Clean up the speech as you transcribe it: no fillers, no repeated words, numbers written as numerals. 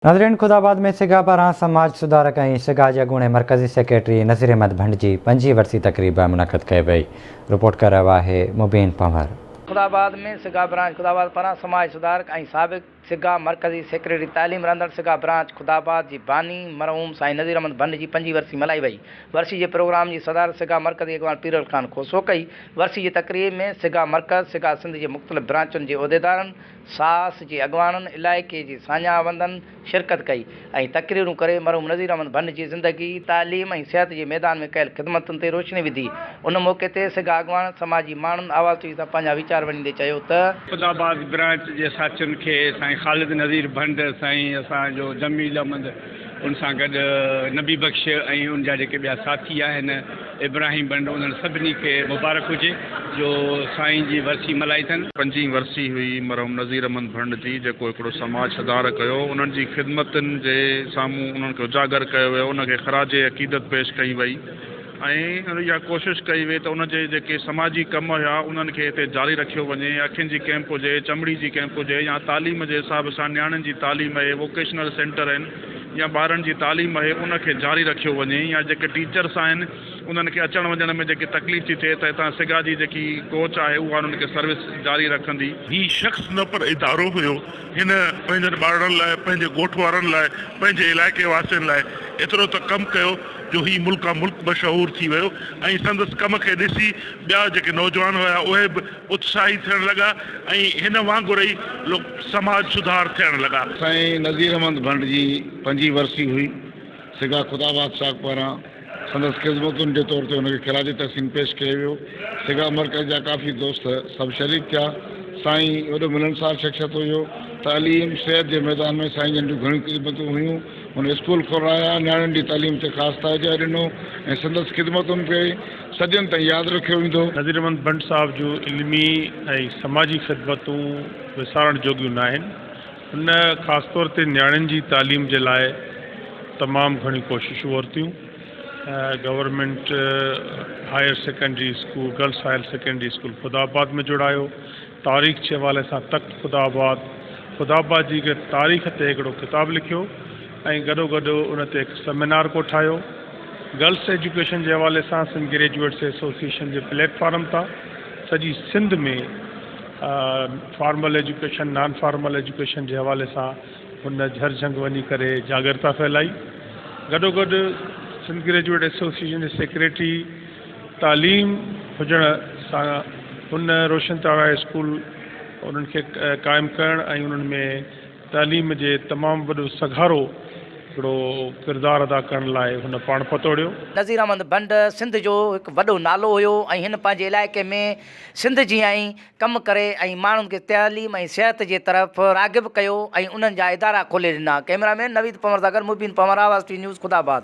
ناظرين خداآباد ۾ سگا پاران سماج سڌارڪ ۽ سگا جي اڳوڻي مرڪزي سيڪريٽري نذير احمد ڀنڊ جي پنجين ورسي تقريب منعقد ڪئي وئي رپورٽ ڪري رهيو آهي مبين پنهور. خداآباد ۾ سگا برانچ خداآباد پاران سماج سڌارڪ ۽ سابق سگا مرڪزي سيڪريٽري تعليم رهندڙ سگا برانچ خداآباد جي باني مرحوم سائين نذير احمد ڀنڊ جي پنجين ورسي ملهائي وئي ورسي جي پروگرام جي صدارت سگا مرڪزي اڳواڻ پيرل خان کوسو ڪئي ورسي جي تقريب ۾ سگا مرڪز سگا سنڌ جي مختلف برانچن جي عهديدارن ساس جي اڳواڻن، علائقي جي ساڃاهه وندن شرڪت ڪئي ۽ تقريرون ڪري مرحوم نذير احمد ڀنڊ جي زندگي، تعليم ۽ صحت جي ميدان ۾ ڪيل خدمتن تي روشني وڌي. ان موقعي تي سگا اڳواڻن، سماجي ماڻهن آواز ٽي وي سان پنهنجا ويچار ونڊيندي چيو ته. خدا آباد برانچ جي ساٿين کي سائين خالد نذير ڀنڊ، سائين اسان جو جميل احمد ان سان گڏ نبي بخش ۽ ان جا جيڪي ٻيا ساٿي آهن ابراهيم ڀنڊ انهن سڀني کي مبارڪ هجي جو سائين جي ورسي ملهائي اٿن. پنجين ورسي هئي مرحوم نذير احمد ڀنڊ جي جيڪو هڪڙو سماج سڌارڪ هيو انهن جي خدمتن جي سامهون انهن کي اجاگر ڪيو ويو ان کي خراج عقيدت پيش ڪئي وئي ۽ اها ڪوشش ڪئي وئي ته ان جي جيڪي سماجي ڪم هيا انهن کي هتي جاري رکيو وڃي، اکين جي ڪئمپ هجي، چمڙي جي ڪئمپ هجي يا تعليم جي حساب سان نياڻين جي تعليم اهي ووڪيشنل سينٽر آهن يا ٻارن جي تعليم اهي ان کي جاري رکيو وڃي يا جيڪي ٽيچرس آهن انهن کي اچڻ وڃڻ ۾ جيڪي تڪليف ٿي ٿئي ته هتان سگا جي جيڪي ڪوچ آهي اها انهن کي سروس جاري رکندي. هي شخص نه پر ادارو هيو. هن پنهنجن ٻارڙن لاء، پنهنجي ڳوٺ وارن لاء، پنهنجي علائقي واسين لاء ايترو ته ڪم ڪيو جو هي ملڪان ملڪ مشهور ٿي ويو ۽ سندس ڪم کي ڏسي ٻيا جيڪي نوجوان هيا اهي به اتساهي ٿيڻ لڳا ۽ هن وانگر ئي لوڪ سماج سڌار ٿيڻ لڳا. سائين نذير احمد ڀنڊ جي پنجين ورسي هئي. سگا خدا آباد شاخ پاران سندس خدمتن جي طور تي هن کي خراج تحسين پيش ڪيو ويو. سگا مرڪز جا ڪافي دوست سڀ شريڪ ٿيا. سائين وڏو ملنسار شخصيت هيو. تعليم، صحت جي ميدان ۾ سائين جن جون گهڻيون خدمتون هيون. هن اسڪول کولايا، نياڻين جي تعليم تي خاص توجهه ڏنو ۽ سندس خدمتن کي صدين تائين ياد رکيو ويندو. نذير احمد ڀنڊ صاحب جون علمي ۽ سماجي خدمتون وسارڻ جوڳيون ناهن. هن خاص طور تي نياڻين جي تعليم جي لاء تمام گهڻيون ڪوششون ورتيون. Government higher secondary school, girls higher secondary school Khudabad ۾ جوڙايو. تاريخ جي حوالي سان تخت خدا آباد، خدا آباد جي هڪ تاريخ تي هڪڙو ڪتاب لکيو ۽ گڏوگڏ ان تي هڪ سيمينار ڪوٺايو. گرلس ايجوڪيشن جي حوالي سان سنڌ گريجوئيٽس ايسوسيئيشن جي پليٽ فارم تان سڄي Sindh ۾ formal education, non formal education جي حوالي سان هن جھر جھنگ وڃي ڪري جاڳرتا ڦهلائي. گڏوگڏ سنڌ گريجوئيٽ ايسوسيئيشن جي سيڪريٽري تعليم هجڻ سان هن روشن تارا اسڪول انهن کي قائم ڪرڻ ۽ انهن ۾ تعليم جي تمام وڏو سگهارو هڪڙو ڪردار ادا ڪرڻ لاء هن پاڻ پتوڙيو. نذير احمد ڀنڊ سنڌ جو هڪ وڏو نالو هيو ۽ هن پنهنجي علائقي ۾ سنڌ جيان ئي ڪم ڪري ۽ ماڻهن کي تعليم ۽ صحت جي طرف راغب ڪيو ۽ انهن جا ادارا کولي ڏنا. ڪئميرا مين نويد پنور سان گڏ مبين پنور آواز ٽي نيوز خدا آباد.